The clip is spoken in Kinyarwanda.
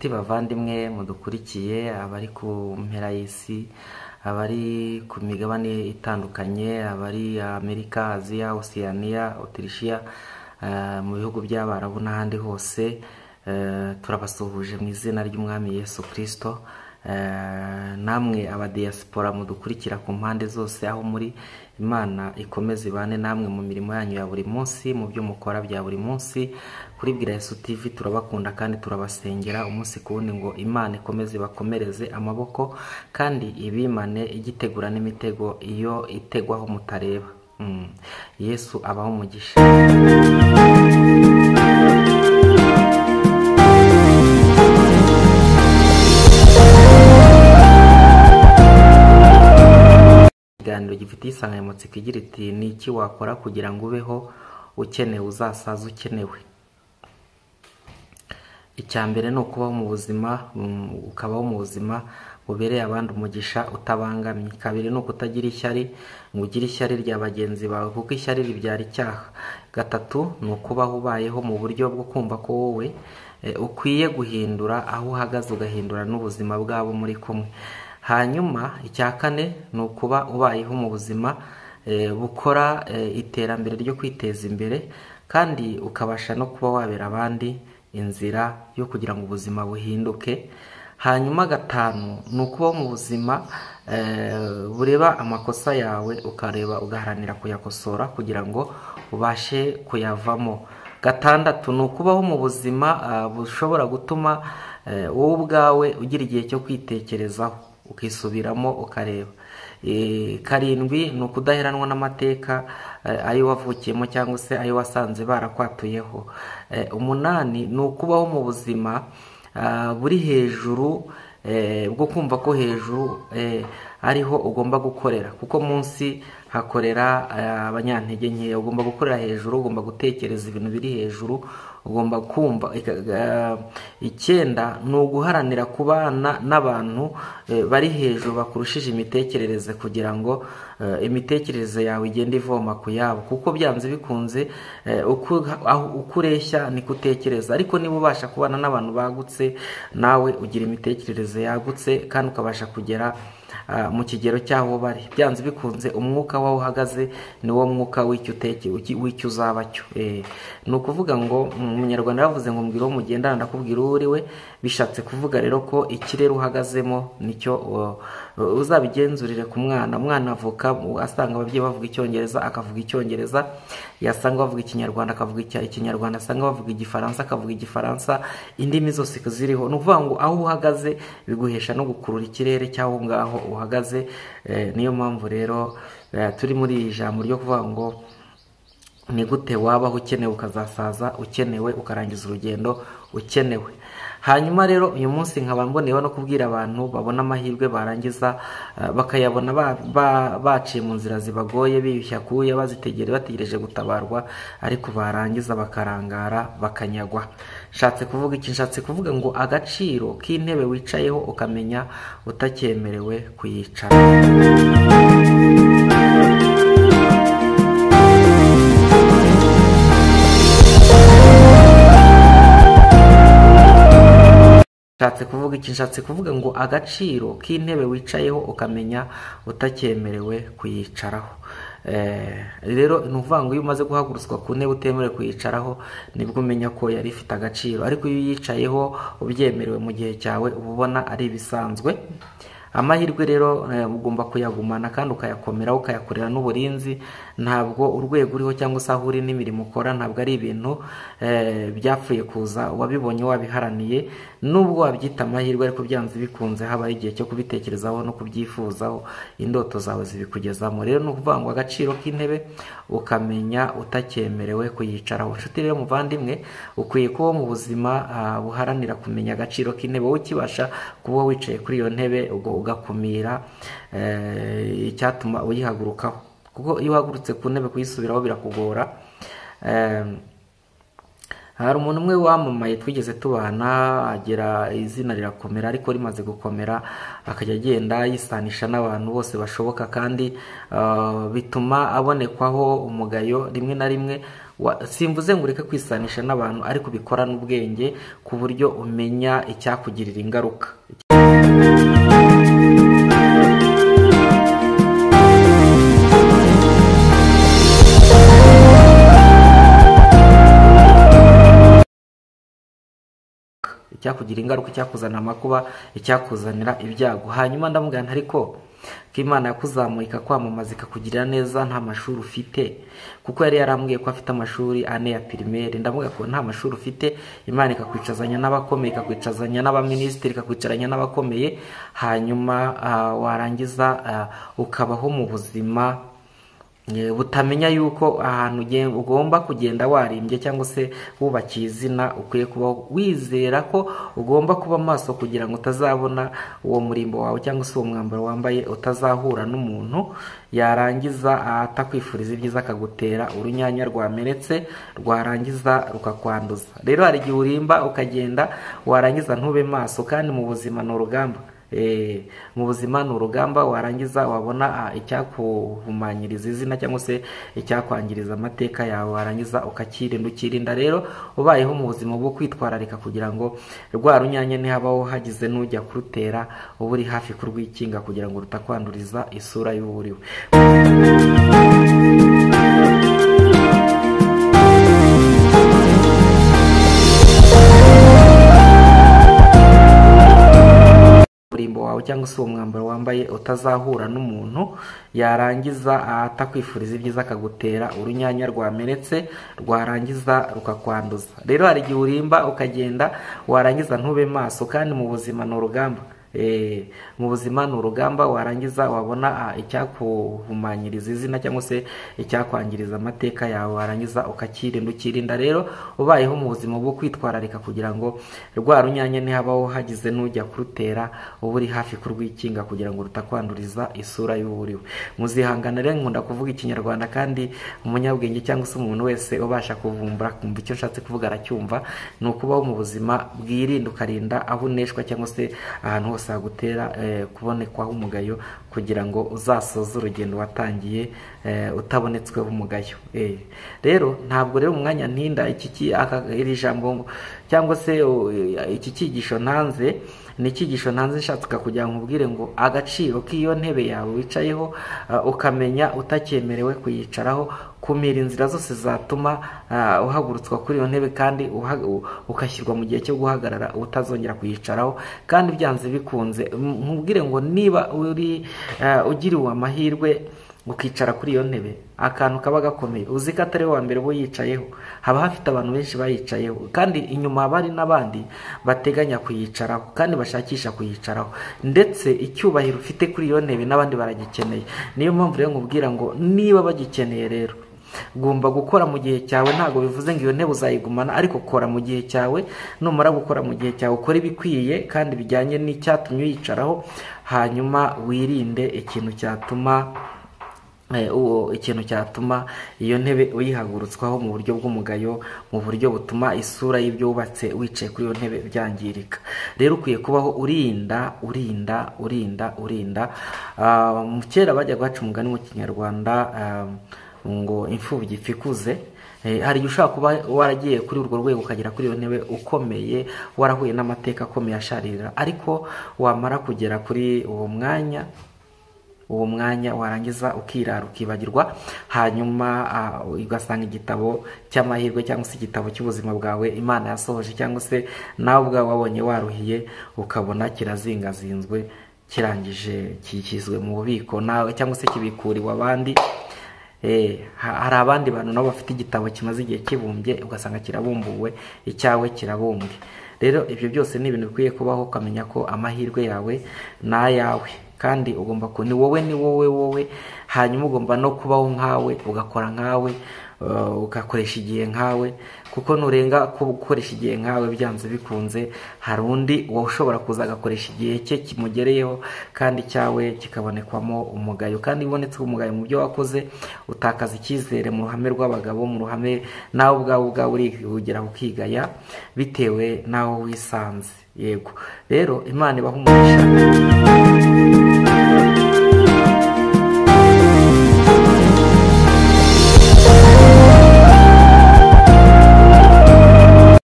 Nshuti bavandimwe mudukurikiye, abari ku mpera y'isi, abari ku migabane itandukanye, abari Amerika, Aziya, Oceania, Otirishiya, mu bihugu by'Abarabu n'ahandi hose, turabasuhuje mu izina ry'Umwami Yesu Kristo. Namwe abadiyasipora mudukurikira ku mpande zose aho muri, Imana ikomeze ibane namwe mu mirimo yanyu ya buri munsi, mu byo mukora bya buri munsi. Kuri Bwira Yesu TV turabakunda kandi turabasengera umunsi ku wundi ngo Imana ikomeze ibakomereze amaboko kandi ibimane igitegura n'imitego iyo itegwaho mutareba. Yesu abaho umugisha. Ikiganiro gifite insanganyamatsiko igira iti: ni iki wakora kugira ngo ubeho ukenewe, uzasaza ukenewe? Icya mbere ni ukubaho mu buzima, ukabaho mu buzima bubereye abandi umugisha utabangamye. Kabiri ni ukutagira ishyari, ngo ugire ishyari rya bagenzi bawe, kuko ishyari ribyara icyaha. Gatatu ni ukubaho ubayeho mu buryo bwo kumva ko wowe ukwiye guhindura aho uhagaze, ugahindura n'ubuzima bwabo muri kumwe. Hanyuma icya kane ni ukuba ubayeho mu buzima bukora iterambere ryo kwiteza imbere, kandi ukabasha no kuba wabera abandi inzira yo kugira ngo ubuzima buhinduke. Hanyuma gatanu ni ukubaho mu buzima bureba amakosa yawe, ukareba ugaharanira kuyakosora kugira ngo ubashe kuyavamo. Gatandatu ni ukubaho mu buzima bushobora gutuma wowe ubwawe ugira igihe cyo kwitekerezaho, ukisubiramo ukareba. Karindwi ni ukudaheranwa n'amateka ayo wavukiyemo cyangwa se ayo wasanze barakwatuyeho. Umunani ni ukubaho mu buzima buri hejuru, bwo kumva ko hejuru ariho ugomba gukorera, kuko munsi hakorera abanyantege nkeya. Ugomba gukorera hejuru, ugomba gutekereza ibintu biri hejuru, ugomba kumva. Icyenda ni uguharanira kubana n'abantu bari hejuru bakurushije imitekerereze, kugira ngo imitekerereze yawe igende ivoma ku yabo, kuko byanze bikunze uko ureshya niko utekereza. Ariko niba ubasha kubana n'abantu bagutse, nawe ugira imitekerereze yagutse kandi ukabasha kugera mu kigero cy'aho bari. Byanze bikunze umwuka wawe uhagaze ni wo mwuka w'icyo w'icyo uzaba cyo. Ni ukuvuga ngo Umunyarwanda yavuze ngo mbwira uwo mugendana ndakubwira uwo uri we. Bishatse kuvuga rero ko ikirere uhagazemo nicyo uzabigenzurire ku mwana. Umwana avuka asanga ababyeyi bavuga Icyongereza akavuga Icyongereza, yasanga bavuga Ikinyarwanda akavuga Ikinyarwanda, asanga bavuga Igifaransa akavuga Igifaransa, indimi zose ziriho. Ni ukuvuga ngo aho uhagaze biguhesha no gukurura ikirere cy'aho ngaho uhagaze. Niyo mpamvu rero turi muri iri jambo ryo kuvuga ngo ni gute wabaho ukenewe ukazasaza ukenewe, ukarangiza urugendo ukenewe. Hanyuma rero uyu munsi nkaba mboneyeho no kubwira abantu babona amahirwe barangiza bakayabona baciye mu nzira zibagoye, biyushya kuya, bazitegere bategereje gutabarwa, ariko barangiza bakarangara bakanyagwa. Nshatse kuvuga iki? Nshatse kuvuga ngo agaciro k'intebe wicayeho ukamenya utakemerewe kuyicara. Nshatse kuvuga iki? Nshatse kuvuga ngo agaciro k'intebe wicayeho ukamenya utakemerewe kuyicaraho. Rero ni ukuvuga ngo iyo umaze guhagurutswa ku ntebe utemerewe kuyicaraho, nibwo umenya ko yari ifite agaciro. Ariko iyo uyicayeho ubyemerewe mu gihe cyawe, uba ubona ari ibisanzwe. Amahirwe rero ugomba kuyagumana kandi ukayakomeraho, ukayakorera n'uburinzi. Ntabwo urwego uriho cyangwa se aho uri n'imirimo ukora ntabwo ari ibintu byapfuye kuza, wabibonye wabiharaniye. Nubwo wabyita amahirwe, ariko byanze bikunze haba igihe cyo kubitekerezaho no kubyifuzaho, indoto zawe zibikugezamo. Rero ni ukuvuga ngo agaciro k'intebe ukamenya utakemerewe kuyicaraho. Nshuti rero muvandimwe, ukwiye kuba mu buzima buharanira kumenya agaciro k'intebe, wowe ukibasha kuba wicaye kuri iyo ntebe ugakumira icyatuma uyihagurukaho, kuko iyo uhagurutse ku ntebe kuyisubiraho birakugora. Hari umuntu umwe wamamaye twigeze tubana, agira izina rirakomera, ariko rimaze gukomera akajya agenda yisanisha n'abantu bose bashoboka, kandi bituma abonekwaho umugayo rimwe na rimwe. Simvuze ngo ureke kwisanisha n'abantu, ariko ubikorane ubwenge ku buryo umenya icyakugirira ingaruka. Icyakugira ingaruka, icyakuzanira amakuba, icyakuzanira ibyago. Hanyuma ndamubwira nti ariko ko Imana yakuzamuye ikakwamamaza ikakugirira neza nta mashuri ufite, kuko yari yarambwiye ko afite amashuri 4 ya primaire. Ndamubwira ko nta mashuri ufite, Imana ikakwicazanya n'abakomeye, ikakwicazanya n'abaminisitiri, ikakwicaranya n'abakomeye, hanyuma warangiza ukabaho mu buzima butamenya yuko ahantu ugomba kugenda warimbye cyangwa se wubakiye izina, ukwiye kubaho wizera ko ugomba kuba maso kugira ngo utazabona uwo murimbo wawe cyangwa se uwo mwambaro wambaye, utazahura n'umuntu yarangiza atakwifuriza ibyiza akagutera urunyanya rwamenetse rwarangiza rukakwanduza. Rero hari igihe urimba ukagenda warangiza ntube maso, kandi mu buzima ni urugamba. Mu buzima ni urugamba, warangiza wabona icyakuhumanyiriza izina cyangwa se icyakwangiriza amateka yawe, warangiza ukakirinda. Ukirinda rero ubayeho mu buzima bwo kwitwararika kugira ngo rwa runyanya ntihabaho hagize n'ujya kurutera, uba uri hafi kurwikinga kugira ngo rutakwanduriza isura y'uwuriwe. Cyangwa se uwo mwambaro wambaye, utazahura n'umuntu yarangiza atakwifuriza ibyiza akagutera urunyanya rwamenetse rwarangiza rukakwanduza. Rero hari igihe urimba ukagenda warangiza ntube maso, kandi mu buzima ni urugamba. Mu buzima ni urugamba, warangiza wabona icyakuhumanyiriza izina cyangwa se icyakwangiriza amateka yawe, warangiza ukakirinda. Ukirinda rero ubayeho mu buzima bwo kwitwararika kugira ngo rwa runyanya ntihabaho hagize n'ujya kurutera, uba uri hafi kurwikinga kugira ngo rutakwanduriza isura y'uwuriwe. Muzihangana rero, nkunda kuvuga Ikinyarwanda, kandi umunyabwenge cyangwa se umuntu wese ubasha kuvumbura kumva icyo nshatse kuvuga aracyumva. Ni ukubaho mu buzima bwirinda, ukarinda aho uneshwa cyangwa se ahantu hose hagutera kubonekwaho umugayo, kugira ngo uzasoze urugendo watangiye utabonetsweho umugayo. Rero ntabwo rero umwanya ntinda iri jambo cyangwa se iki cyigisho ntanze, ni icyigisho ntanze nshatse kugira ngo nkubwire ngo agaciro k'iyo ntebe yawe wicayeho, ukamenya utakemerewe kuyicaraho, kumira inzira zose zatuma uhagurutswa kuri iyo ntebe, kandi ukashyirwa mu gihe cyo guhagarara utazongera kuyicaraho. Kandi byanze bikunze nkubwire ngo niba uri ugiriwe amahirwe ukicara kuri iyo ntebe, akantu kaba gakomeye, uzi ko atari wa mbere bo yicayeho, haba hafite abantu benshi bayicayeho, kandi inyuma haba hari n'abandi bateganya kuyicaraho kandi bashakisha kuyicaraho, ndetse icyubahiro ufite kuri iyo ntebe n'abandi baragikeneye. Niyo mpamvu rero nkubwira ngo niba bagikeneye rero ugomba gukora mu gihe cyawe. Ntabwo bivuze ngo iyo ntebe uzayigumana, ariko kora mu gihe cyawe. Numara gukora mu gihe cyawe, ukora ibikwiye kandi bijyanye n'icyatumye uyicaraho, hanyuma wirinde ikintu cyatuma iyo ntebe uyihagurutswaho mu buryo bw'umugayo, mu buryo butuma isura y'ibyo wubatse wicaye kuri iyo ntebe byangirika. Rero ukwiye kubaho urinda urinda urinda urinda. Kera bajyaga baca umugani mu Kinyarwanda ngo imfubyi ipfa ikuze. Hari igihe ushobora kuba waragiye kuri urwo rwego ukagera kuri iyo ntebe ukomeye, warahuye n'amateka akomeye asharira, ariko wamara kugera kuri uwo mwanya warangiza ukirara ukibagirwa, hanyuma ugasanga igitabo cy'amahirwe cyangwa se igitabo cy'ubuzima bwawe Imana yasohoje, cyangwa se nawe ubwawe wabonye waruhiye, ukabona kirazingazinzwe, kirangije kikizwe mu bubiko nawe cyangwa se kibikuriwe abandi. Hari abandi bantu nabo bafite igitabo kimaze igihe kibumbye, ugasanga kirabumbuwe, icyawe kirabumbwe. Rero ibyo byose ni ibintu bikwiye kubaho, ukamenya ko amahirwe yawe ni ayawe, kandi ugomba ku ni wowe ni wowe wowe, hanyuma ugomba no kubaho nkawe, ugakora nkawe, ugakoresha igihe nkawe, kuko nurenga gukoresha igihe nkawe byanze bikunze hari undi ushobora kuza agakoresha igihe cye kimugereyeho, kandi cyawe kikabonekwamo umugayo. Kandi ibonetse umugayo mu byo wakoze, utakaza icyizere mu ruhame rw'abagabo, mu ruhame nawe ubwawe ubwawe urigera ukigaya bitewe naho wisanze. Yego rero Imana ibahe umugisha.